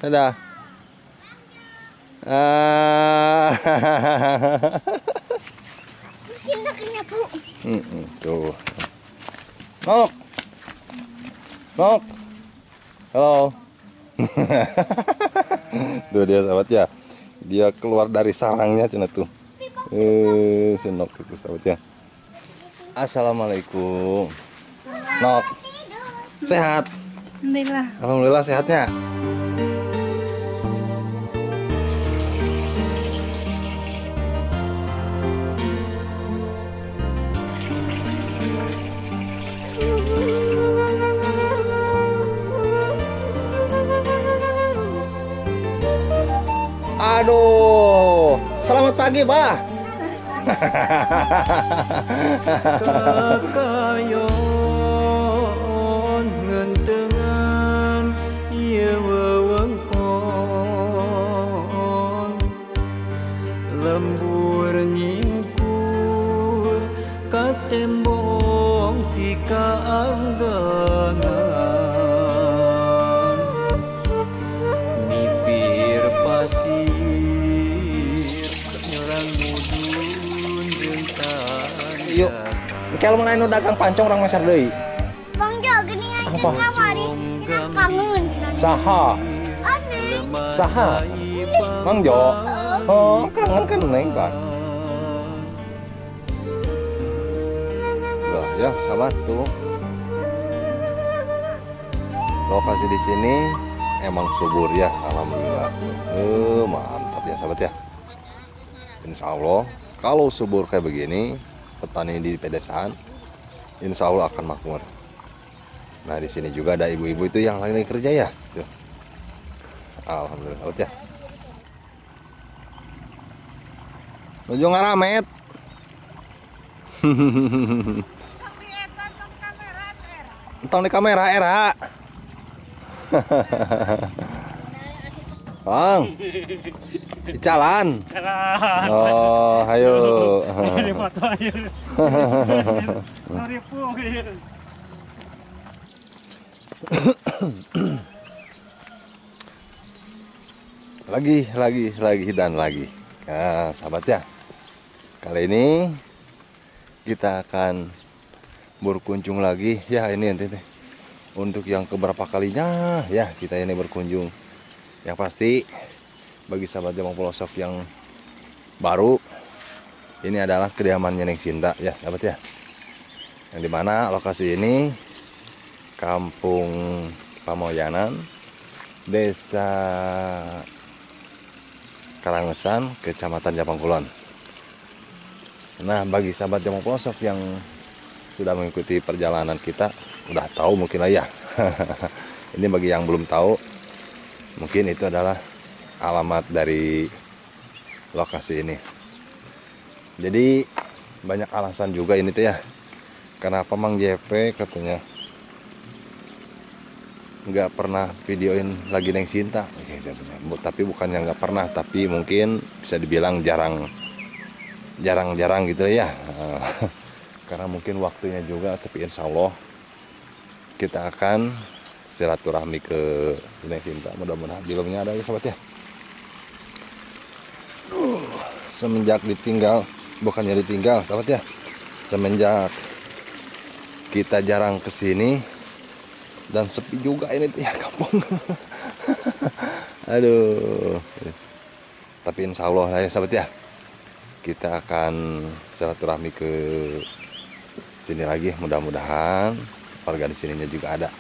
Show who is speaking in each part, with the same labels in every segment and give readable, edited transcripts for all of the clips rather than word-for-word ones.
Speaker 1: Dadah. Ah.
Speaker 2: Nyapu.
Speaker 1: Tuh. Nok. Nok. Halo. Tuh dia sahabat ya. Dia keluar dari sarangnya cina tuh. Senok itu sahabat ya. Assalamualaikum. Nok. Sehat.
Speaker 3: Alhamdulillah.
Speaker 1: Alhamdulillah sehatnya. Aduh, selamat pagi, Bah.
Speaker 4: Kakayon ngentengan ieu wewengkon lembur nyingkur ka tembong ti kaanggangan nipir pasir nyorang mudun jeung
Speaker 1: Yuk, kalau mun anu dagang pancong urang meser deui.
Speaker 2: Bang Jo geuningan jeung kamari cenah kangen cenah.
Speaker 1: Saha?
Speaker 2: Aneh.
Speaker 1: Saha? Mang Jo. Oh, kangen kan neng, Bang. Loh, ya, sahabat tuh. Lokasi di sini emang subur ya, alhamdulillah. Mantap ya sahabat ya. Insya Allah kalau subur kayak begini, petani di pedesaan insya Allah akan makmur. Nah, di sini juga ada ibu-ibu itu yang lagi kerja ya. Tuh. Alhamdulillah sahabat ya. Nuju ngaramet. Entong di kamera era. Bang, di jalan. Oh, ayo. Lagi, dan lagi. Nah, sahabat ya. Kali ini kita akan berkunjung lagi ya, ini nanti teh. Untuk yang keberapa kalinya ya kita ini berkunjung. Yang pasti bagi sahabat Jombang Pelosok yang baru, ini adalah kediamannya Neng Sinta ya sahabat ya. Yang dimana lokasi ini Kampung Pamoyanan, Desa Karangesan, Kecamatan Jampang Kulon. Nah, bagi sahabat Jombang Pelosok yang sudah mengikuti perjalanan kita, udah tahu mungkin lah ya. Ini bagi yang belum tahu, mungkin itu adalah alamat dari lokasi ini. Jadi banyak alasan juga ini tuh ya, kenapa Mang JP katanya nggak pernah videoin lagi Neng Sinta. Tapi bukannya nggak pernah, tapi mungkin bisa dibilang jarang-jarang gitu ya. Karena mungkin waktunya juga, tapi insya Allah kita akan silaturahmi ke Neng Sinta. Mudah-mudahan filmnya ada ya sahabat ya. Semenjak ditinggal, bukannya ditinggal sahabat ya, semenjak kita jarang kesini dan sepi juga ini ya kampung. Aduh, tapi insya Allah lah ya sahabat ya, kita akan silaturahmi ke sini lagi. Mudah-mudahan warga di sininya juga ada.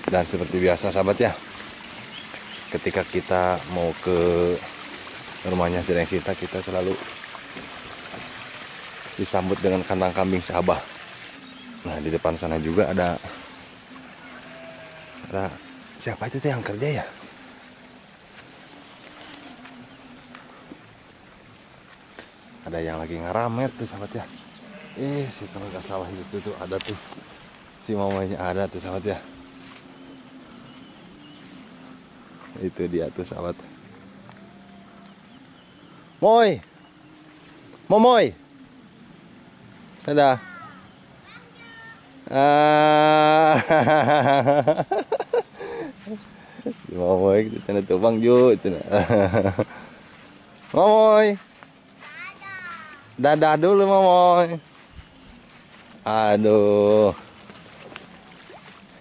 Speaker 1: Dan seperti biasa sahabat ya, ketika kita mau ke rumahnya si Neng Sinta, kita selalu disambut dengan kandang kambing sahabat. Nah, di depan sana juga ada siapa itu tuh yang kerja ya? Ada yang lagi ngaramet tuh sahabat ya. Sih kalau nggak salah itu tuh ada tuh si mamanya ada tuh sahabat ya. Itu dia tuh sahabat. Moy, Momoy, dadah. Ah. Si Momoy gitu cenah tuh Bang Ju cenah. Momoy. Dadah dulu Momoy. Aduh.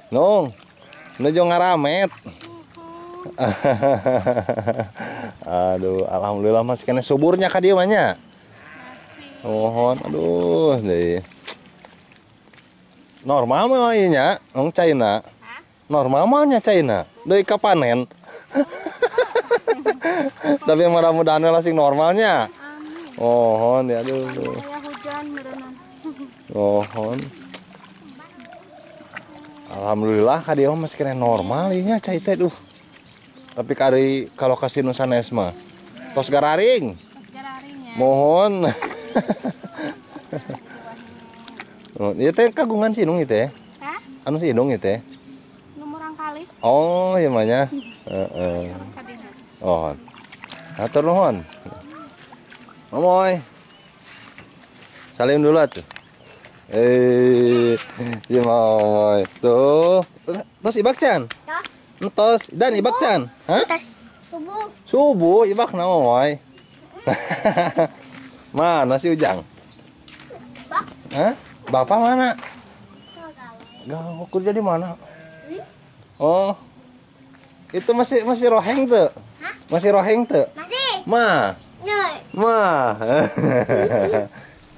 Speaker 1: Nung, nuju ngaramet. Aduh, alhamdulillah masih kena suburnya ka dieu mah nya. Mohon, aduh deui. Normal mah ieu nya, nong caina. Normal mah nya caina. Deui ka panen. Tapi mudah-mudahan we sing normalnya. Mohon ya aduh.
Speaker 2: Hujan meureunan.
Speaker 1: Mohon. Alhamdulillah ka dieu masih kena normal ieu nya cai teh duh. Tapi kari kalau kasih nu sanes mah tos gararing.
Speaker 2: Tos gararing ya.
Speaker 1: Mohon. Oh, ieu teh kagungan si Inung ieu teh.
Speaker 2: Hah?
Speaker 1: Anu si Inung ieu teh.
Speaker 2: Nu murang kali.
Speaker 1: Oh, ieu mah nya. Heeh. Oh. Hatur nuhun. Momoy. Salim dulu atuh. Si Momoy. Tuh. Tos ibak can?
Speaker 2: Tos.
Speaker 1: Entos, dan ibak can? Hah?
Speaker 2: Tos subuh.
Speaker 1: Subuh ibak na Momoy. Mana si Ujang?
Speaker 2: Bak.
Speaker 1: Hah? Bapak mana? Gawe. Kerja di mana? Oh. Itu masih roheng tuh.
Speaker 2: Hah?
Speaker 1: Masih roheng tuh?
Speaker 2: Masih.
Speaker 1: Ma.
Speaker 2: Nggak.
Speaker 1: Ma.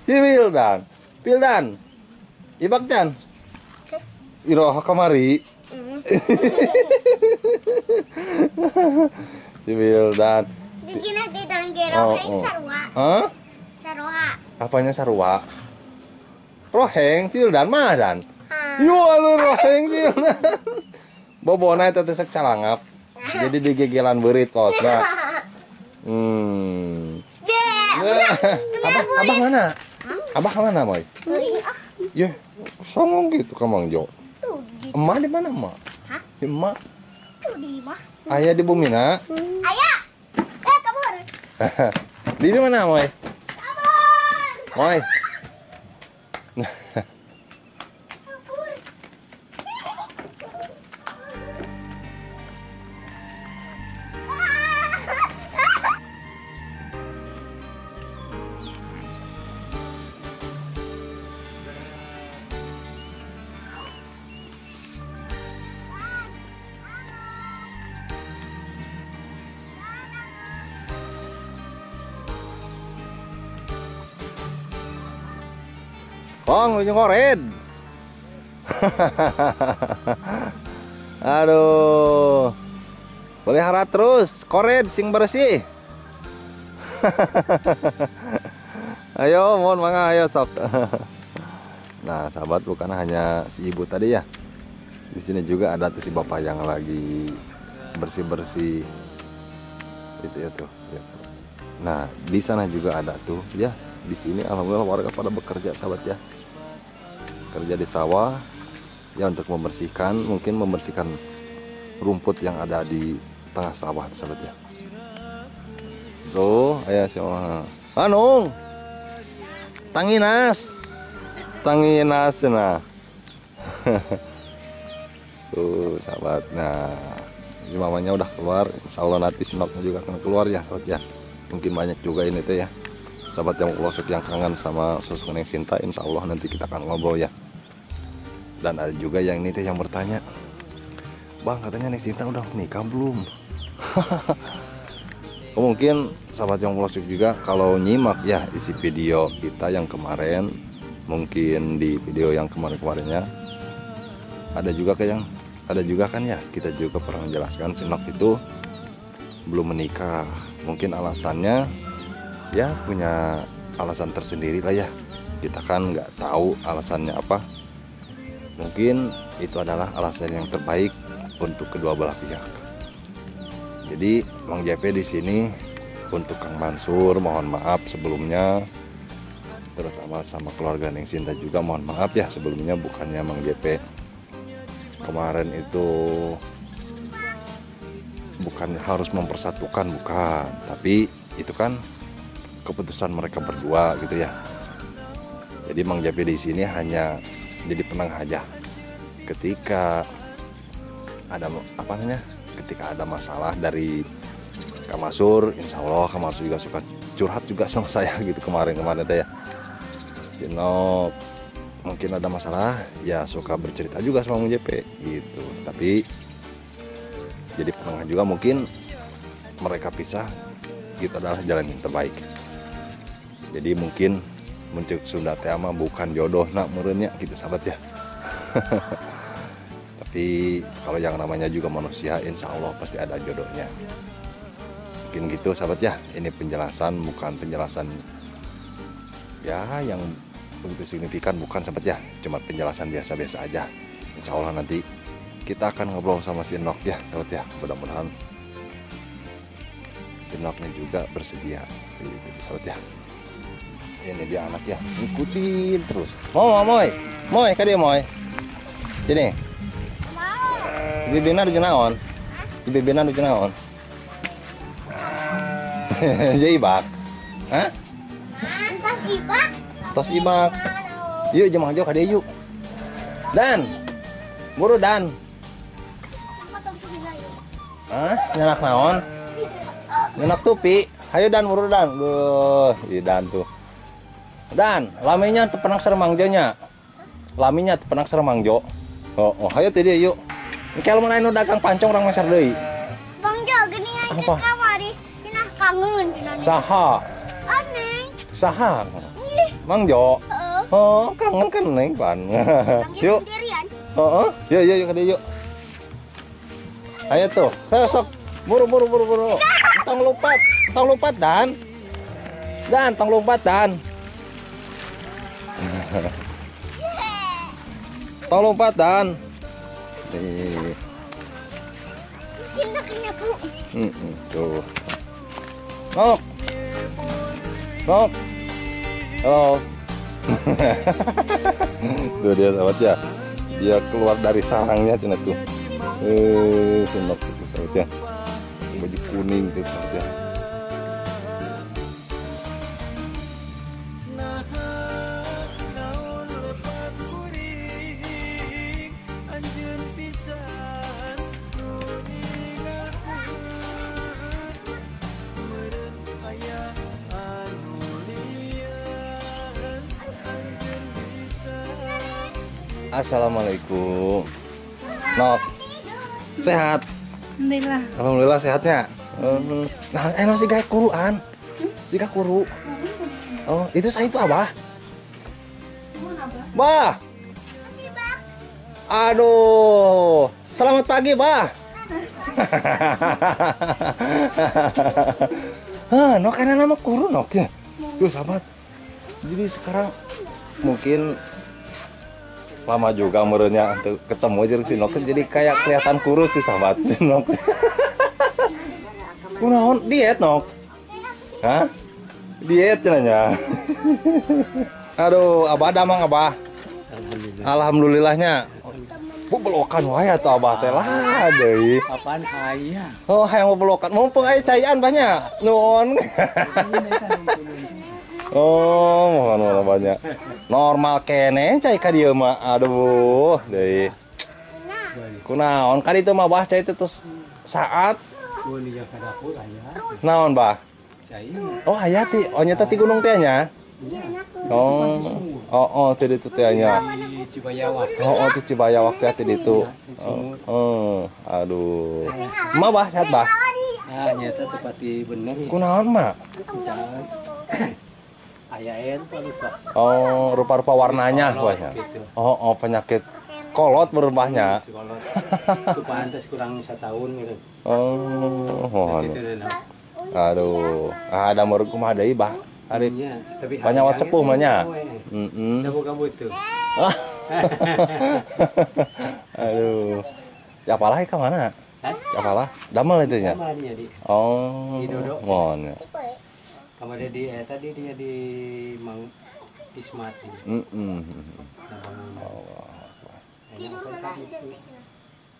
Speaker 1: Si Wildan. Wildan. Ibak can?
Speaker 2: Terus.
Speaker 1: Iroh kamari. Si Wildan.
Speaker 2: Digina di tangge roheng sarua.
Speaker 1: Hah?
Speaker 2: Sarua.
Speaker 1: Apanya sarua? Roheng si Wildan mah dan. Yo alur roheng si Wildan. Bobona eta teh calangap. Jadi digegelan beurit kosna. Abah mana? Abah mana, Moy? Yeh, songong gitu ka Mang Jo. Emak di mana, Emak?
Speaker 2: Hah?
Speaker 1: Emak.
Speaker 2: Tuh di imah.
Speaker 1: Ayah di Bumina.
Speaker 2: Ayah. Kabur.
Speaker 1: Bibi mana, Moy?
Speaker 2: Kabur.
Speaker 1: Moy.
Speaker 2: Kabur.
Speaker 1: Kong, ujung kored. Aduh. Pelihara terus, kored sing bersih. Ayo, mohon mangga, ayo sok. Nah, sahabat, bukan hanya si ibu tadi ya. Di sini juga ada tuh si bapak yang lagi bersih-bersih. Itu ya tuh, lihat sahabat. Nah, di sana juga ada tuh ya. Di sini alhamdulillah warga pada bekerja sahabat ya. Kerja di sawah ya untuk membersihkan, mungkin membersihkan rumput yang ada di tengah sawah sahabat ya. Tuh, ayo si mama. Anung. Tanginas. Tanginas nah. Tuh sahabat. Nah, si mamanya udah keluar, insya Allah nanti si Noknya juga akan keluar ya sahabat ya. Mungkin banyak juga ini tuh ya. Sahabat yang pelosok yang kangen sama sosok Neng Sinta, insya Allah nanti kita akan ngobrol ya. Dan ada juga yang ini teh yang bertanya, Bang katanya Neng Sinta udah nikah belum? Mungkin sahabat yang pelosok juga kalau nyimak ya isi video kita yang kemarin, mungkin di video yang kemarin-kemarinnya ada juga kayak yang ada juga kan ya, kita juga pernah menjelaskan si Nok itu belum menikah. Mungkin alasannya ya punya alasan tersendiri lah ya, kita kan nggak tahu alasannya apa. Mungkin itu adalah alasan yang terbaik untuk kedua belah pihak. Jadi Mang JP di sini untuk Kang Mansur mohon maaf sebelumnya, terutama sama keluarga Neng Sinta juga mohon maaf ya sebelumnya. Bukannya Mang JP kemarin itu bukan harus mempersatukan, bukan, tapi itu kan keputusan mereka berdua gitu ya. Jadi Mang JP di sini hanya jadi penengah aja. Ketika ada apa namanya Ketika ada masalah dari Kang Mansur, insya Allah Kang Mansur juga suka curhat juga sama saya gitu kemarin-kemarin teh ya. Sinok mungkin ada masalah ya suka bercerita juga sama Mang JP gitu. Tapi jadi penengah juga mungkin mereka pisah itu adalah jalan yang terbaik. Jadi mungkin muncul Sunda teh mah bukan jodoh nak meureunnya gitu sahabat ya. Tapi kalau yang namanya juga manusia, insya Allah pasti ada jodohnya. Mungkin gitu sahabat ya. Ini penjelasan bukan penjelasan ya yang begitu signifikan, bukan sahabat ya. Cuma penjelasan biasa-biasa aja. Insya Allah nanti kita akan ngobrol sama si Nok ya sahabat ya. Mudah-mudahan si Noknya juga bersedia gitu sahabat ya. Ini dia anak ya, ngikutin terus. Mau moy, moy ka dieu moy. Sini. Bibina nuju naon? Bibina nuju naon? Jadi ibak. Hah?
Speaker 2: Tos ibak.
Speaker 1: Tos ibak. Yuk jeung Mang Jo ka dieu yuk. Dan. Buru Dan. Hah? Nyanak naon? Nyanak tupi. Hayo Dan buru Dan. Duh, di Dan tuh. Dan, laminya teu penak sareng Mang Jo nya. Laminya teu penak sareng Mang Jo. Oh, oh, hayo teh dieu yuk. Engke lamun aya nu dagang pancong urang meser deui.
Speaker 2: Bang Jo geuningan ke kamari cenah kangen cenah.
Speaker 1: Saha?
Speaker 2: Aneh.
Speaker 1: Saha? Mang Jo.
Speaker 2: Heeh.
Speaker 1: Oh, kangen kan neng pan. Yuk. Heeh. Yuk yuk yuk ka dieu yuk. Ayo tuh. Sok buru buru buru buru. Tong lompat Dan. Dan tong lompat Dan. Tong lompat Dan. Nih. Tuh. Nok. Nok. Halo. Tuh dia sahabat ya. Dia keluar dari sarangnya cenah tuh. Si Nok itu sahabat ya. Baju kuning tuh sahabat ya. Assalamualaikum. Nok, sehat?
Speaker 3: Alhamdulillah.
Speaker 1: Alhamdulillah sehatnya. Nah, enak sih gak kuruan. Sih kuru. Oh, itu saya itu abah. Bah. Aduh, selamat pagi, Bah. Hah, Nok enak nama kuru Nok ya. Tuh sahabat. Jadi sekarang mungkin lama juga merenya untuk ketemu jeung si Nok jadi kayak kelihatan kurus tuh sahabat si Nok. Kunaon diet Nok? Hah? Diet cenah. Aduh, abah damang abah.
Speaker 4: Alhamdulillah.
Speaker 1: Alhamdulillahnya. Bebelokan wae atuh abah teh lah deui.
Speaker 4: Apaan hayang?
Speaker 1: Oh, hayang bebelokan. Mumpung aya caian banyak. Nuhun. Oh, mohon banyak. Normal kene cai ka dieu mah. Aduh, deui. Kunaon ka ditu mah bah cai teh terus saat naon bah?
Speaker 4: Cai.
Speaker 1: Oh, aya ti. Oh, nyata ti gunung teh nya. Oh, oh, oh, ti ditu teh nya.
Speaker 4: Di Cibayawak.
Speaker 1: Oh, oh, ti Cibayawak teh ti ditu. Oh, aduh. Mah bah sehat bah?
Speaker 4: Ah, nyata tepati bener.
Speaker 1: Kunaon mah? Oh, rupa-rupa warnanya wahnya. Oh, oh, penyakit kolot berubahnya.
Speaker 4: Itu pantas kurang 1 tahun gitu.
Speaker 1: Oh, aduh, ada meureun kumaha deui bah. Ari panyawat sepuh mah nya. Heeh. Aduh. Siapa lagi ka mana? Siapa lah? Damel itu nya. Oh. Mohon.
Speaker 4: Kamar di tadi dia di Mang Ismat.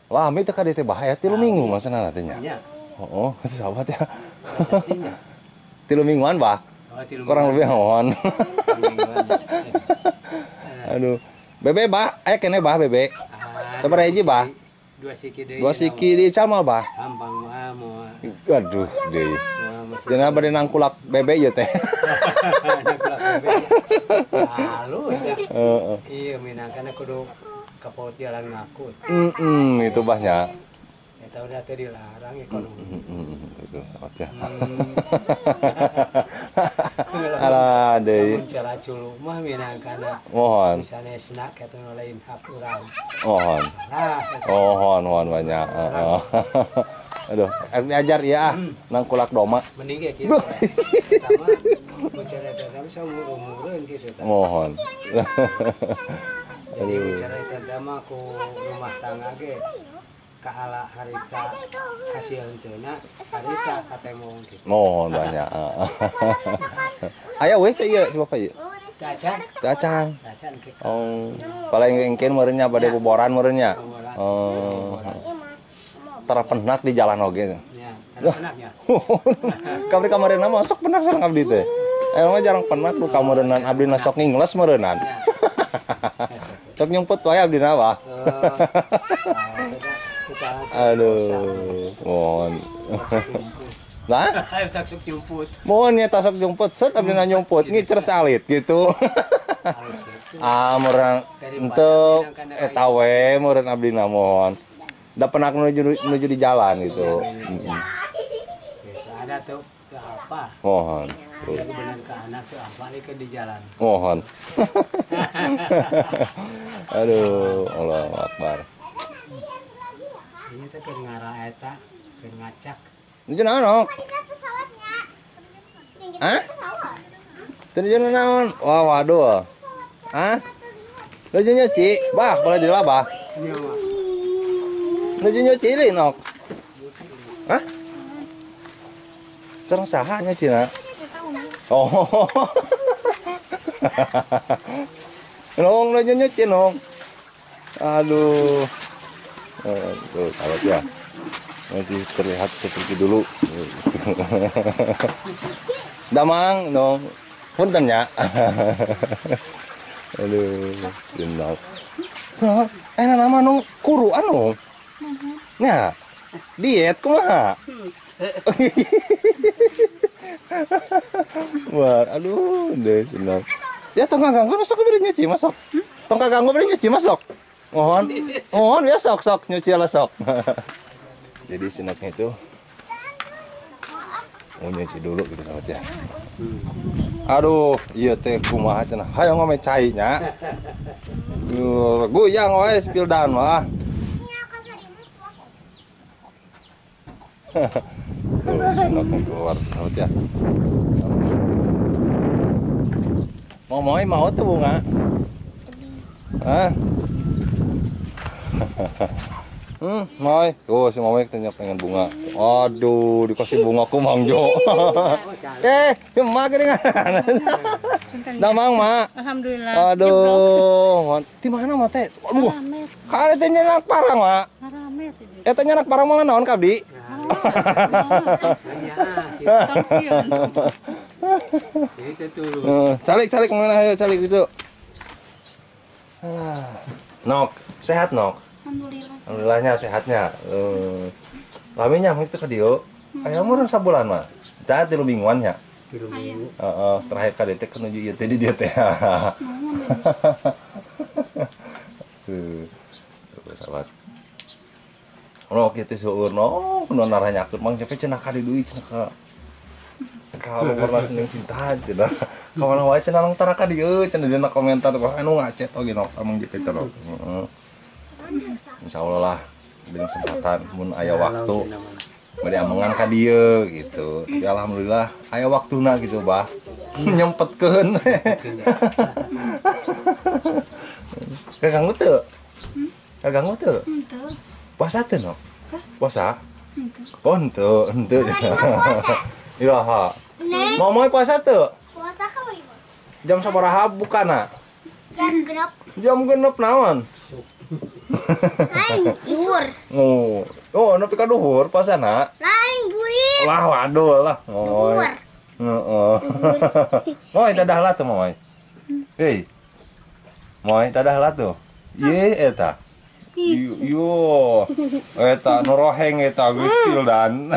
Speaker 1: Lah, itu ka dieu teh bahaya 3 minggu masana latihnya. Oh, itu sahabat ya. 3 mingguan, Bah. Kurang lebih mohon. Aduh. Bebe, Bah, aya keneh Bah, Bebe. Sabaraha hiji, Bah?
Speaker 4: Dua siki deui.
Speaker 1: Dua siki di camal bah.
Speaker 4: Hampang mah moal.
Speaker 1: Aduh deui. Cenah bade nangkulak bebek ieu teh.
Speaker 4: Nangkulak bebek. Halus ya.
Speaker 1: Heeh.
Speaker 4: Iya minangkana kudu kapaut jalan ngakut.
Speaker 1: Itu bahnya.
Speaker 4: Eta udah teh dilarang ekonomi.
Speaker 1: Itu ya. Alah deui.
Speaker 4: Mun cara culu mah minangkana.
Speaker 1: Mohon.
Speaker 4: Sanesna kitu nu lain hak urang.
Speaker 1: Mohon. Mohon, mohon banyak. Aduh, diajar ya ah, nangkulak doma.
Speaker 4: Mending ge kitu. Eta mah mun cara eta mah saumur-umureun kitu tah.
Speaker 1: Mohon.
Speaker 4: Jadi cara eta mah ku rumah tangga ge kaala harita hasil henteuna harita katemong kitu.
Speaker 1: Mohon banyak. Aya weh teh ieu si bapak ieu.
Speaker 4: Cacan.
Speaker 1: Cacan.
Speaker 4: Cacan kitu.
Speaker 1: Oh, paling engken meureun nya bade boboran meureun nya. Oh. Tara penak di jalan oge.
Speaker 4: Nya, tara penak nya.
Speaker 1: Kamari kamarina mah sok penak sareng abdi teh. Aya mah jarang penak nu kamareunan abdi na sok ngingles meureunnan. Sok nyumput wae abdi na mah. Aduh, mohon. Nah?
Speaker 4: Tak sok nyumput.
Speaker 1: Mohon ya tak sok nyumput, set abdi na nyumput, ngicret salit gitu. Ah, meureun henteu eta we meureun abdi na mohon. Da penak menuju di jalan gitu.
Speaker 4: Ada tuh apa?
Speaker 1: Mohon.
Speaker 4: Benar ke anak tuh apa nih ke di jalan.
Speaker 1: Mohon. Aduh, Allahu Akbar.
Speaker 4: Ini teh keur ngarah eta, keur ngacak.
Speaker 1: Nuju naon, Nok? Hah? Teu nuju naon? Wah, waduh. Hah? Nuju nyuci? Bah, boleh dilabah. Nuju nyuci li, Nok. Hah? Sareng saha nyuci na? Oh. Nong, nuju nyuci, Nong. Aduh. Tuh, sahabat ya. Masih terlihat seperti dulu. Damang, Nong. Punten ya. Aduh, jenok. Enak nama Nong kuru anu. Nah, diet kumaha? Wah, aduh, deh senang. Ya tong kaganggu masuk beri nyuci masuk. Tong kaganggu beri nyuci masuk. Mohon, mohon ya sok sok nyuci lah sok. Jadi sinaknya itu mau nyuci dulu gitu sahabat ya. Aduh, iya teh kumaha cenah. Hayang ngome cai nya. Goyang wae spill down wah. Tuh, sinoknya keluar sahabat ya. Mau mau tuh bunga. Hah? Moy, tuh si Moy katanya pengen bunga. Aduh, dikasih bunga ku Mang Jo. Emak geuningan. Damang, Mak.
Speaker 3: Alhamdulillah.
Speaker 1: Aduh, di mana Mak teh? Aduh. Kale teh nyenak parang, Mak. Eta nyenak parang mah naon ka abdi? Calik, calik mana ayo calik itu. Nok, sehat Nok?
Speaker 3: Alhamdulillah.
Speaker 1: Alhamdulillahnya sehatnya. Laminya itu ke dieu. Aya umur sabulan mah. Caat 3 mingguan nya.
Speaker 4: 3 minggu.
Speaker 1: Heeh, terakhir ka dieu teh menuju ieu teh di dieu teh. Tuh, sahabat. Nok ieu teh seueur no, nu naranyakeun Mang Cepe cenah ka di deui cenah ka. Kalau pernah seneng cinta cenah. Ka mana wae cenah nang tara ka dieu cenah dina komentar wah anu ngacet oge nok Mang Cepe teh. Heeh. Insya Allah lah beri kesempatan mun aya waktu bade amangan ka dieu gitu. Tapi alhamdulillah aya waktuna gitu bah. Nyempetkeun. Kaganggu teu? Kaganggu teu?
Speaker 3: Henteu.
Speaker 1: Puasa teu, Nok? Puasa?
Speaker 3: Henteu.
Speaker 1: Oh, henteu, henteu. Iraha. Momoy puasa teu?
Speaker 2: Puasa kamari.
Speaker 1: Jam sabaraha bukana?
Speaker 2: Jam genep.
Speaker 1: Jam genep naon?
Speaker 2: Lain duhur.
Speaker 1: Oh, oh nepi ka duhur puasana.
Speaker 2: Lain burit.
Speaker 1: Lah waduh lah. Moy. Heeh. Moy dadah lah tuh Moy. Hei. Moy dadah lah tuh. Ye eta. Yo, eta nu roheng eta geus dan.